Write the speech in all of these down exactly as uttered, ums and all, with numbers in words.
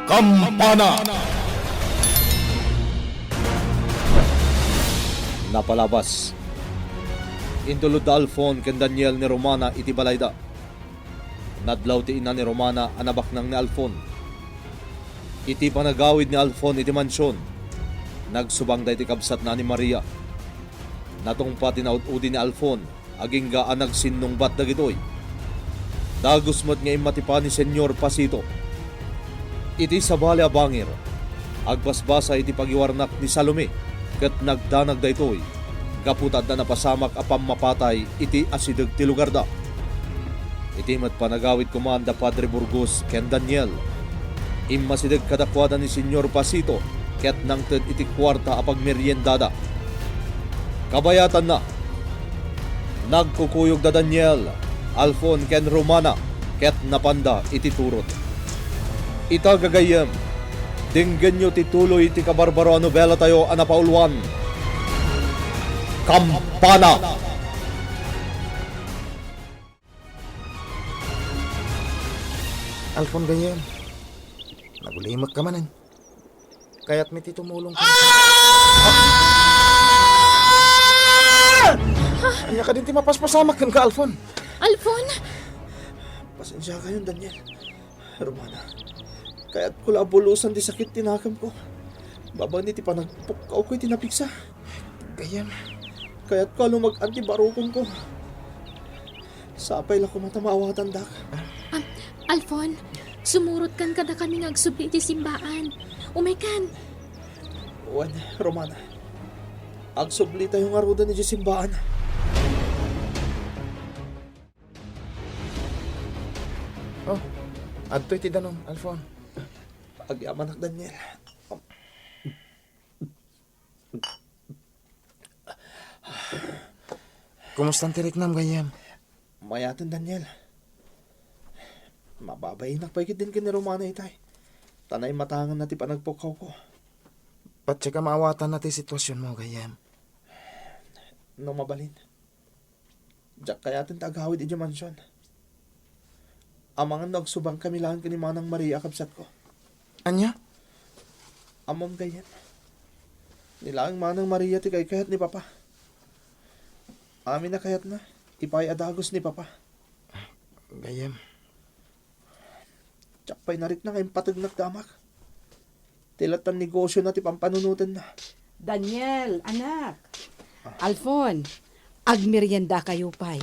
Kampana! Napalabas. Intulod da Alfon ken Daniel ni Romana iti balayda. Nadlaw ti ina ni Romana a nabaknang ni Alfon. Iti panagawid ni Alfon iti mansion, nagsubangda iti kabsatna ni Maria. Natungpa ti naud-udi ni Alfon, agingga a nagsinnungbat dagitoy. Dagus met nga immatipan ni Señor Pasito. Iti sabali a bangir, agbasbasa iti pagiwarnak ni Salome ket nagdanag daytoy gapu ta adda napasamak a pammapatay iti asideg ti lugarda. Iti met panagawid koma da Padre Burgos ken Daniel, immasideg kadakuada ni Señor Pasito ket nangted iti kuarta a pagmeriendada. Kabayatanna, nagkukuyog da Daniel, Alfon ken Romana ket napanda iti turod. Ita gagayyem, denggenyo ti tuloy ti kabarbaro a nobelatayo a napauluan, Kampana! Alfon gayyem, nagulimekka manen. Kayatmi ti tumulong kenka. Ania kadin ti mapaspasamak kenka, Alfon? Alfon? Pasensiakayon, Daniel. Romana, kayatko la a bulosan ti sakit ti nakemko. Babaen iti panagpukkawko iti napigsa. Gayyem. Kayatko a lumag-an ti barukonko. Sapay la koma ta maawatandak. Ah, Alfon, sumurotkan kadakami nga agsubli iti simbaan. Umaykan. Wen, Romana. Agsublitayo ngaruden iti simbaan. Oh, adtoy ti danum, Alfon. Agyamanak, Daniel. Kumustan ti riknam, gayyem? Mayaten, Daniel. Mababainak pay ketdin ken ni Romana itay. Ta naimatanganna ti panagpukkawko. Patiek a maawatanna ti situasionmo, gayyem. No mabalin, diak kayaten ti agawid idiay mansion. Amangan no agsubangkami laeng ken ni Manang Maria a kabsatko. Ania? Ammom, gayyem. Ni laeng Manang Maria ti kaykayat ni Papa. Amin a kayatna, ipaay a dagus ni Papa. Gayyem. Diak pay narikna nga impategnak da amak. Ti lattan negosiona ti pampanunotenna. Daniel, anak. Ah. Alfon, agmeriendakayo pay.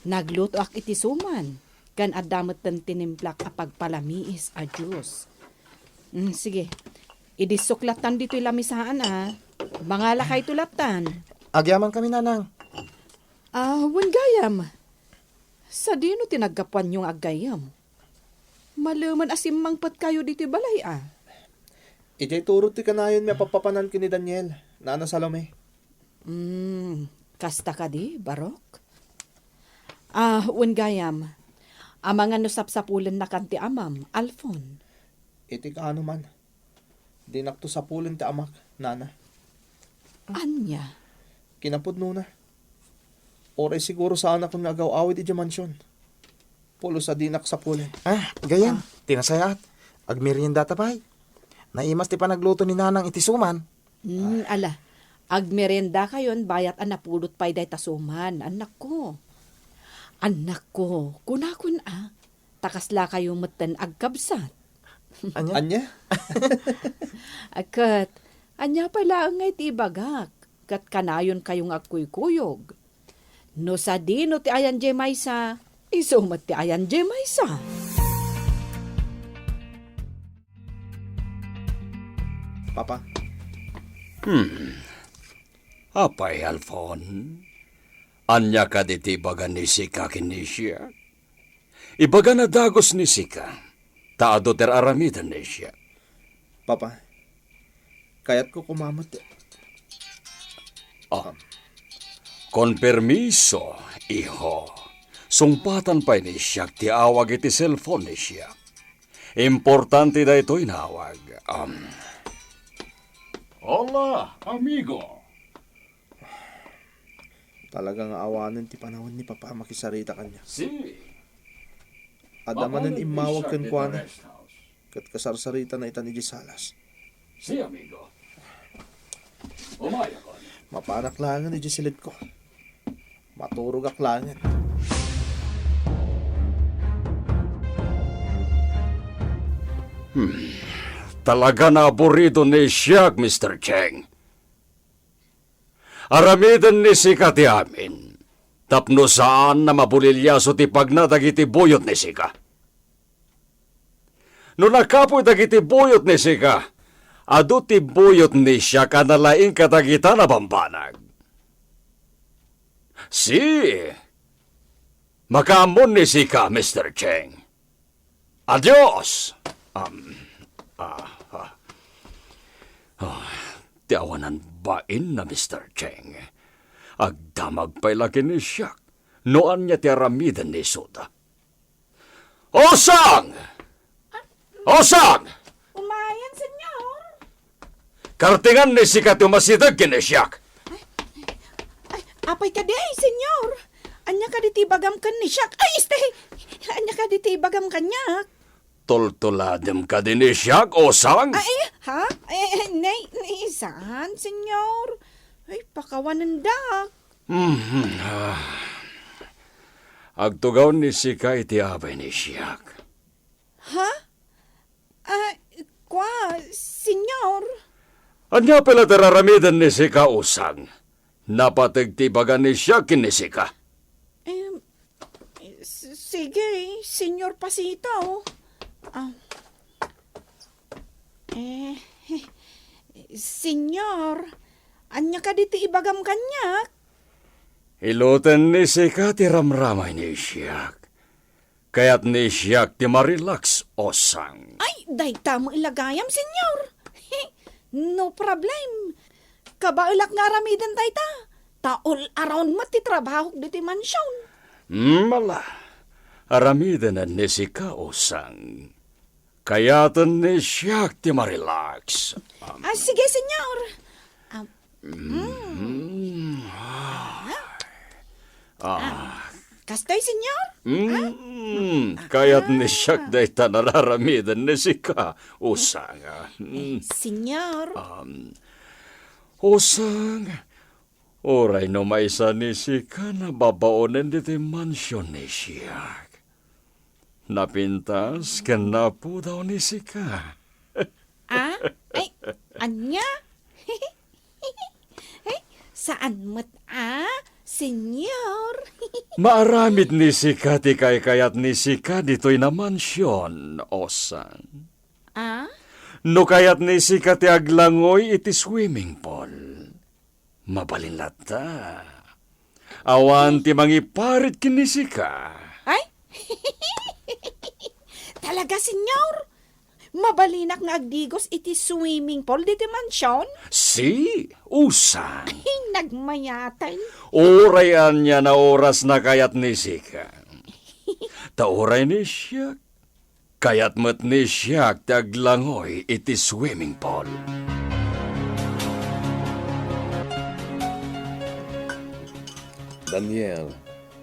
Naglutoak iti suman, ken adda metten tinimplak a pagpalamiis a juice. Mm, sige. Idissok lattan ditoy lamisaan, a. Mangalakayto lattan. Agyamankami, nanang. Ah, wen gayam. Sadino ti naggapuanyo nga aggayyem? Malemen a simmangpetkayo ditoy balay, a? Idiay turod ti kanayonmi a pappapanan ken ni Daniel, Nana Salome. Hmm, kasta kadi, Barok? Ah, wen gayam, amangan no sapsapulennakan ti amam, Alfon? Iti kaano man. Dinakto sapulen ti amak, nana. Ania? Kinapudnona. Uray siguro saanakon nga agaw-awid idiay mansion. Pulos a dinak sapulen. Ah, gayyem, ti nasayaat. Agmeriendata pay. Naimas ti panagluto ni nanang iti suman. Hmm, ala. Agmeriendakayon bayat a napulot pay dayta suman, annakko. Annakko, kunakon a, ta kaslakayo metten agkabsat. Ania? Ania? Ket, ania pay laeng ngay ti ibagak, ket kanayonkayo nga agkuykuyog. No sadino ti ayan diay maysa, isu met ti ayan diay maysa. Papa. Hmm. Apay, Alfon? Ania kadi ti ibaga ni Sika ken ni Siak? Ibagana dagus ni Sika, ta adu ti ar-aramidna ni Siak. Papa, kayatko koma met. Ah. Kon permiso, iho. Sungpatan pay ni Siak ti awag iti cellphone ni Siak. Importante daytoy nga awag. Um. Hola, amigo. Talaga nga awanen ti panawen ni Papa a makisarita kaniak. Si. Adda manen immawag kenkuana. Rest house. ket kasarsaritana itan idiay salas. Si amigo. Umayakon. Mapanak laengen idiay silidko. Maturogak laengen. Hmm. Talaga nga aburido ni Siak, Mister Cheng. Aramiden ni sika ti amin, tapno saan a mabuliliaso ti pagna dagiti buyot ni sika. No nakapuy dagiti buyot ni sika, adu ti buyot ni Siak a nalaing kadagita a bambanag. Si, makaammo ni sika, Mister Cheng. Adios! Am, ah, ah. Ah, ti awanan bain na, Mister Cheng. Agdamag pay la ken ni Siak no ania ti aramiden ni isuda. Osang! Osang! Umayen, Senyor. Kartengan ni sika ti umasideg ken ni Siak. Ay, apay kadi, Senyor? Ania kadi ti ibagam ken ni Siak? Ay, este! Ania kadi ti ibagam kaniak? Tultuladem kadi ni Siak, Osang? Ay, ha? Eh, nay, nay, saan, Senyor? Ay, pakawanendak. Mhm, ah. Agtugaw ni sika iti abay ni Siak. Ha? Ah, kua, Senyor? Ania pay la ti aramiden ni sika, Osang? Napateg ti ibaga ni Siak ken ni sika. Em, s-, sige, Senyor Pasito. Ah. Eh, Senyor, ania kadi ti ibagam kaniak? Iloten ni sika ti ramramay ni Siak. Kayat ni Siak ti ma-relax, Osang. Ay, dayta met la gayam, Senyor. No problem. Kabaelak nga aramiden dayta. Ta all around met ti trabahok ditoy mansion. Hmm, ala. Aramiden ni sika, Osang. Kayaten ni Siak ti ma-relax. Ah, sige, Senyor. Ah, Mm. Ah. Ah, kastoy, Senyor? Mm. Ah, kayat ni siak dayta nga aramiden ni sika, Osang. Mm. Senyor. Um, Osang, uray no maysa ni sika nga babaonen ditoy mansion ni siak. Napintas ken napudaw ni sika. Ah? Ay, ania? Ay, saan met a, Senyor? Maaramid ni sika ti kaykayat ni sika ditoy nga mansion, Osang. Ah? No kayat ni sika ti aglangoy iti swimming pool, mabalin latta. Awan ti mangiparit ken ni sika. Ay? Talaga, Senyor? Mabalinak nga agdigos iti swimming pool ditoy mansion? Si, Osang. Ay, nagmayatay. Uray ania nga oras nga kayat ni sika. Ta uray ni siak, kayat met ni siak ti aglangoy iti swimming pool. Daniel,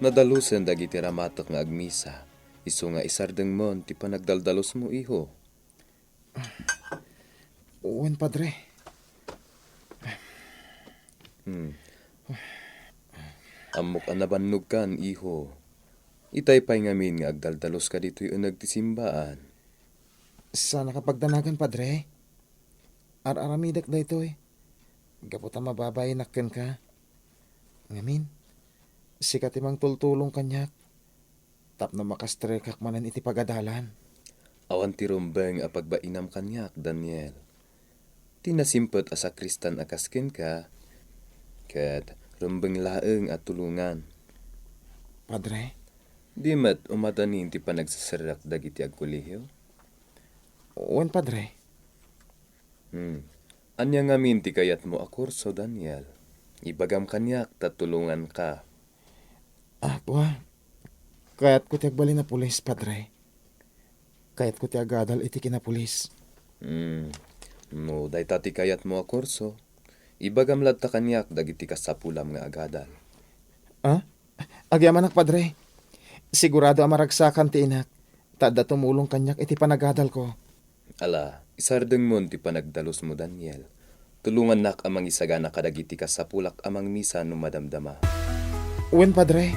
nadalusen dagiti ramatek nga agmisa, isu nga isardengmon ti panagdaldalosmo, iho. Wen, Padre. Hmm. Ammok a nabannogkan, iho. Itay pay ngamin nga agdaldaloska ditoy uneg ti simbaan. Saanka pagdanagan, Padre. Ar-aramidek daytoy gapu ta mababainak kenka. Ngamin, sika ti mangtultulong kaniak tapno makastrekak manen iti pagadalan. Awan ti rumbeng a pagbainam kaniak, Daniel. Ti nasimpet a sakristan a kas kenka, ket rumbeng laeng a tulongan. Padre? Di met umadanin ti panagserserrak dagiti agkolehio? Wen, Padre. Hmm. Ania ngamin ti kayatmo a kurso, Daniel? Ibagam kaniak ta tulonganka. Ah, kua, kayatko ti agbalin a pulis, Padre. Kayatko ti agadal iti kinapulis. Hmm. No dayta ti kayatmo a kurso, ibagam latta kaniak dagiti kasapulam nga agadal. Ah? Agyamanak, Padre. Sigurado a maragsakan ti inak, ta adda tumulong kaniak iti panagadalko. Ala, isardengmon ti panagdalusmo, Daniel. Tulongannak a mangisagana kadagiti kasapulak a mangmisa no madamdama. Wen, Padre.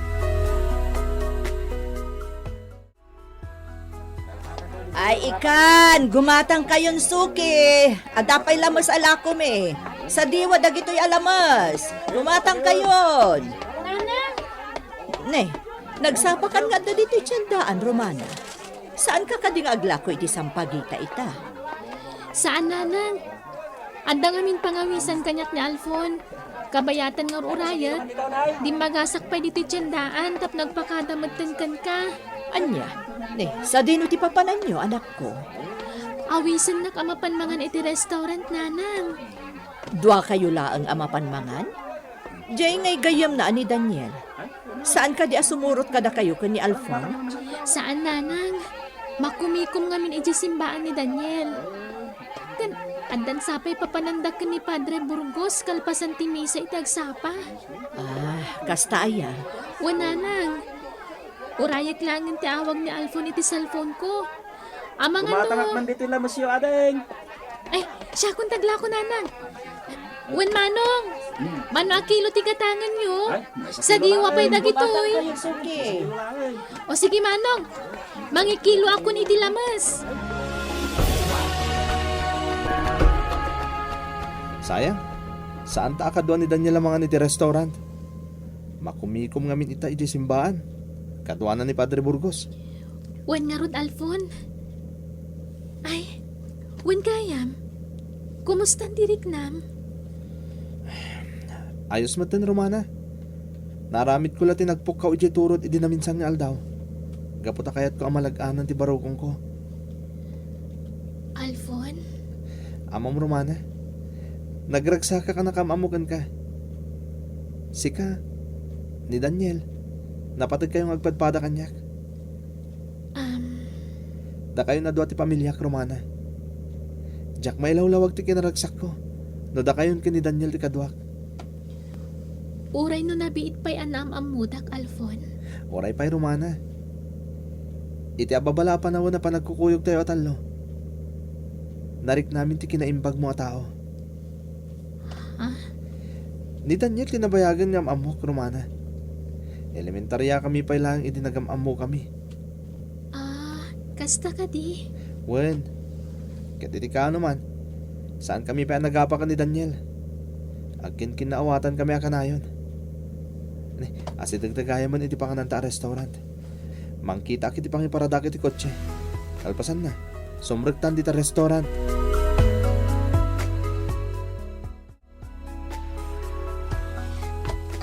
Ay, ikan, gumatangkayon, suki. Adda pay lames a lakom, eh. Sadiwa dagitoy a lames. Gumatangkayon. Nanang! Ne, nagsapakan nga adda ditoy tiendaan, Romana. Saanka kadi nga aglako iti sampagita ita? Saan, Nanang. Adda ngamin pangawisan kaniak ni Alfon. Kabayatan nga ur-urayek, dimmagasak pay ditoy tiendaan tapno agpakada metten kenka. Ania? Ne, sadino ti papananyo, anakko? Awisennak a mapan mangan iti restaurant, Nanang. Duakayo laeng a mapan mangan? Diay ngay gayyemna a ni Daniel. Saan kadi a sumurot kadakayo ken ni Alfon? Saan, Nanang. Makumikom ngamin idiay simbaan ni Daniel. Ken, addan sapay papananda ken ni Padre Burgos kalpasan ti misa iti agsapa. Ah, kasta aya? Wen, Nanang. Urayek laengen ti awag ni Alfon iti cellphone ko. Amangan no. Gumatangak man ditoy lamesyo, ading. Ay, siakon taglako, Nanang. Wen, Manong. Mano a kilo ti gatangenyo? Ay, sadiwa pay dagitoy. Suki. O sige, Manong. Mangikiloakon iti lames. Sayang. Saanta a kadua ni Daniel a mangan iti restaurant. Makumikom ngamin ita idiay simbaan. Kaduana ni Padre Burgos. Wen ngarud, Alfon. Ay, wen gayam. Kumustan ti riknam? Ayos metten, Romana. Naaramidko la ti nagpukkaw idiay turod idi naminsan nga aldaw. Gapu ta kayatko a malag-anan ti barukongko. Alfon? Ammom, Romana. Nagragsakak a nakaam-ammo kenka. Sika, ni Daniel, napategkayo nga agpadpada kaniak. Am. Dakayon a dua ti pamiliak, Romana. Diak mailawlawag ti kinaragsakko no dakayon ken ni Daniel ti kaduak. Uray no nabiit pay a naam-ammodak, Alfon. Uray pay, Romana. Iti ababala a panawen a panagkukuyogtayo a tallo, nariknamin ti kinaimbagmo a tao. Ha? Ni Daniel ti nabayagen nga am-ammok, Romana. Elementariakami pay laeng idi nagam-ammokami. Ah, kasta kadi? Wen, ket iti kaano man, saankami pay a nagapa ken ni Daniel. Agkinkinnaawatankami a kanayon. Ne, asidegdegayamen iti pangananta a restaurant. Mangkitaak iti pangiparadak iti kotse. Kalpasanna, sumrektan dita restaurant.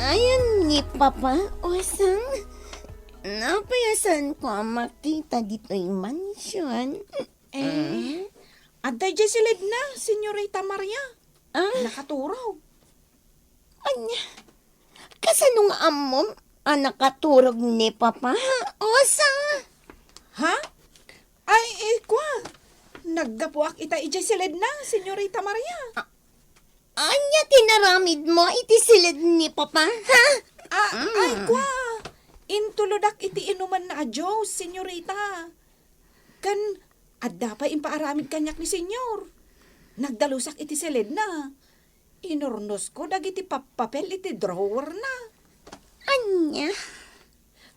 Ayan ni Papa, Osang. Napayasan ko a makita ditoy mansion. Eh, adda idiay silidna, Senyorita Maria. Ah? Nakaturog. Anya? Kasano nga ammom a nakaturog ni Papa? Osang? Ha? Ay, eh, kwa. Naggapuak ita idiay silidna, Senyorita Maria. Ah, Anya ti naramidmo iti silid ni Papa, ha? Ah, ay, kwa. Intulodak iti inumanna a juice, Senyorita. Ken adda pay impaaramid kaniak ni Senyor. Nagdalusak iti silidna. Inurnosko dagiti pappapel iti drawerna. Anya?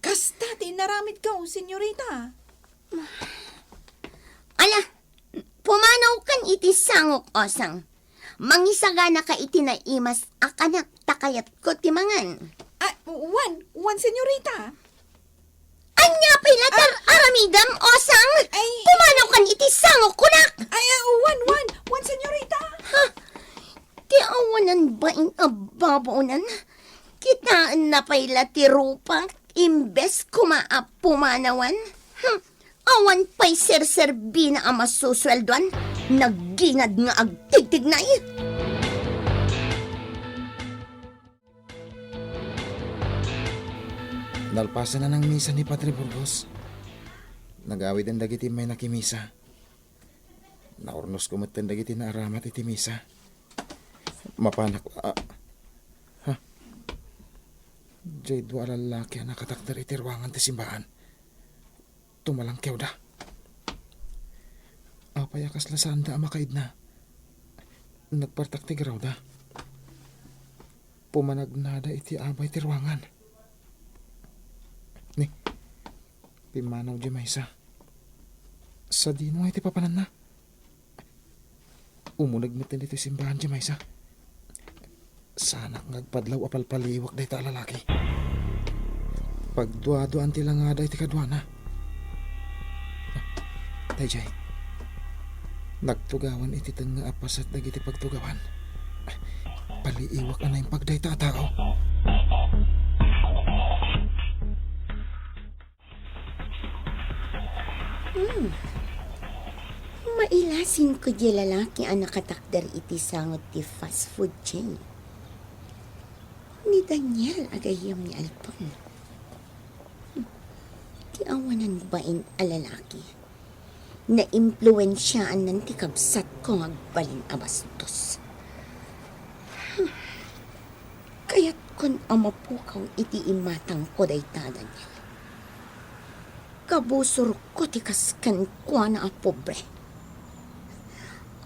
Kasta ti inaramidko, Senyorita. Ala, pumanawkan iti sangok, Osang. Mangisaganaka iti naimas a kanak ta kayatko ti mangan. Ah, wan, wan, Senyorita. Anya pay la ti aramidem, Osang? Ay. Pumanawkan iti sangok, kunak! Ay, ah, wan, wan, wan, Senyorita. Ha? Ti awanan bain a babaonan? Kitaenna pay la ti rupak imbes koma a pumanawan? Hmm. Awan pay serserbina a masusueldoan, nagginad nga agtigtignay. Nalpasen a nangmisa ni Padre Burgos. Nagawiden dagiti immay nakimisa. Naurnosko metten dagiti naaramat iti misa. Mapanak, ah, ha? Diay dua a lallaki a nakatakder iti ruangan ti simbaan. Tumalangkewda. Apo Apay a kasla saanda a makaidna? Nagpartak ti grawda. Pumanagnada iti abay ti ruangan. Ni, pimmanaw diay maysa. Sadino nga iti papananna? Umuneg met ditoy simbahan diay maysa. Saanak nga agpadlaw a palpaliiwak dayta a lalaki. Pagduaduaan ti langada iti kaduana. Daydiay, nagtugawan iti tengnga a paset dagiti pagtugawan. Paliiwak a naimbag dayta a tao. Hmm. Mailasin ko diay lalaki a nakatakder iti sangot ti fast food chain. Ni Daniel a gayyem ni Alpon. Hmm. Ti awanan bain a lalaki. Naimpluensiaan ti kabsatko nga agbalin a bastos. Hmm. Kayatkon a mapukaw iti imatangko dayta, Daniel. Kabusorko ti kas kenkuana a pobre.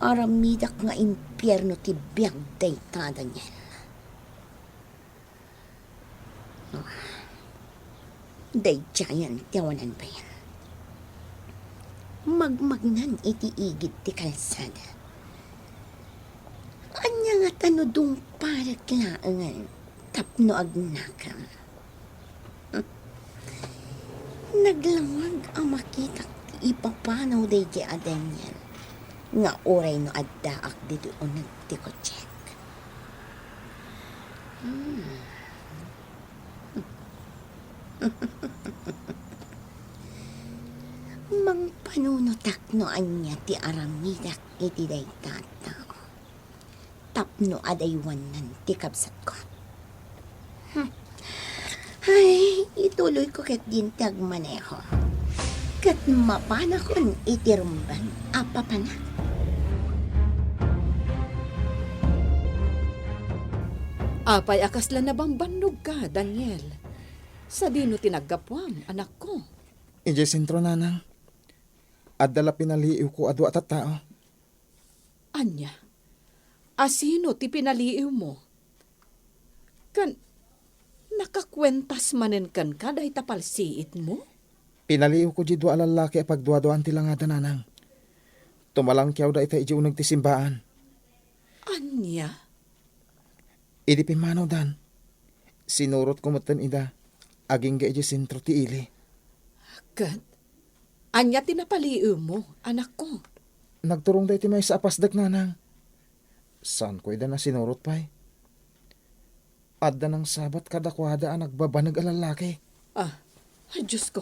Aramidak nga impierno ti biag dayta, Daniel. Daydiayen ti awanan bain. Magmagnan iti igid ti kalsada. Ania ngata no dungparek laengen tapno agnakem? Naglawag a makitak ti ipapanaw daydiay a Daniel nga uray no addaak ditoy uneg ti kotsek. Hmm. Mangpanunotak no ania ti aramidak iti dayta a tao tapno adaywannan ti kabsatko. Hmm. Ay, ituloyko ketdin ti agmaneho. Ket mapanakon iti rumbeng a papanak. Apay a kasla nabambannogka, Daniel? Sadino ti naggapuam, anakko? Idiay sentro, nanang. Adda la pinaliiwko a dua a tattao. Ania? Asino ti pinaliiwmo? Ken nakakuentas manen kenka dayta palsiitmo? Pinaliiwko diay dua a lallaki a pagduaduaan ti langada, nanang. Tumalangkiawda ita idiay uneg ti simbaan. Ania? Idi pimmanawdan, sinurotko metten ida agingga idiay sentro ti ili. Ket ania ti napaliiwmo, anakko? Nagturongda iti maysa a pasdek, nanang. Saanko ida nasinurot pay. Adda nangsabat kadakuada a nagbabaneg a lallaki. Ah, Diosko.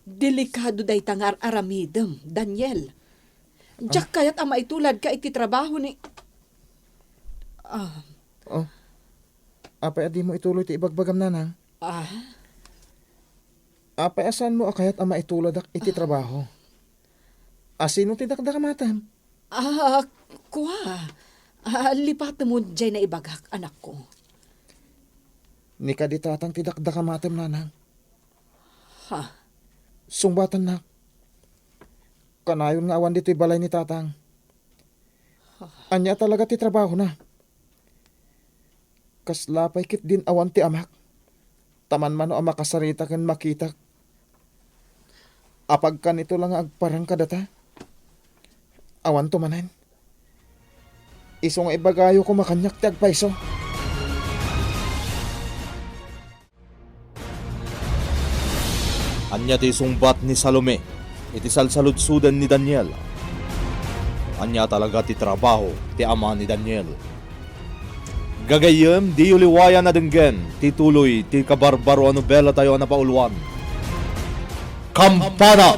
Delikado dayta nga ar-aramidem, Daniel. Diak Ah. kayat a maituladka iti trabaho ni, ah. Oh. Apay a dimo ituloy ti ibagbagam, nanang? Ah? Apay a saanmo a kayat a maituladak iti Ah. trabaho? Asino ti dakdakamatem? Ah, kua. Ah, lipatemon diay naibagak, anakko. Ni kadi tatang ti dakdakamatem, nanang. Ha? Sungbatannak. Kanayon nga awan ditoy balay ni tatang. Ha? Ania talaga ti trabahona? Kasla pay ketdin awan ti amak, ta manmano a makasarita ken makitak. Apagkanito la nga agparang kadata? Awanto manen. Isu nga ibagayo koma kaniak ti agpayso. Ania ti isungbat ni Salome iti salsaludsoden ni Daniel? Ania talaga ti trabaho ti ama ni Daniel? Gagayyem, diyo liwayan a denggen ti tuloy ti kabarbaro a nobelatayo a napauluan, Kampana!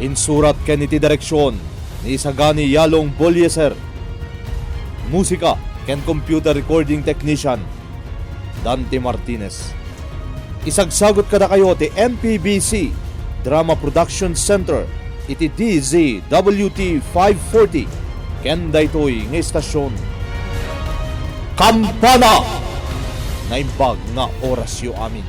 Insurat ken iti direksion ni Isagani Yalong Bolieser. Musika ken computer recording technician, Dante Martinez. Isagsagut kadakayo ti M P B C Drama Production Center iti D Z W T five forty ken daytoy nga istasyon. Kampana! Naimbag nga orasyo amin.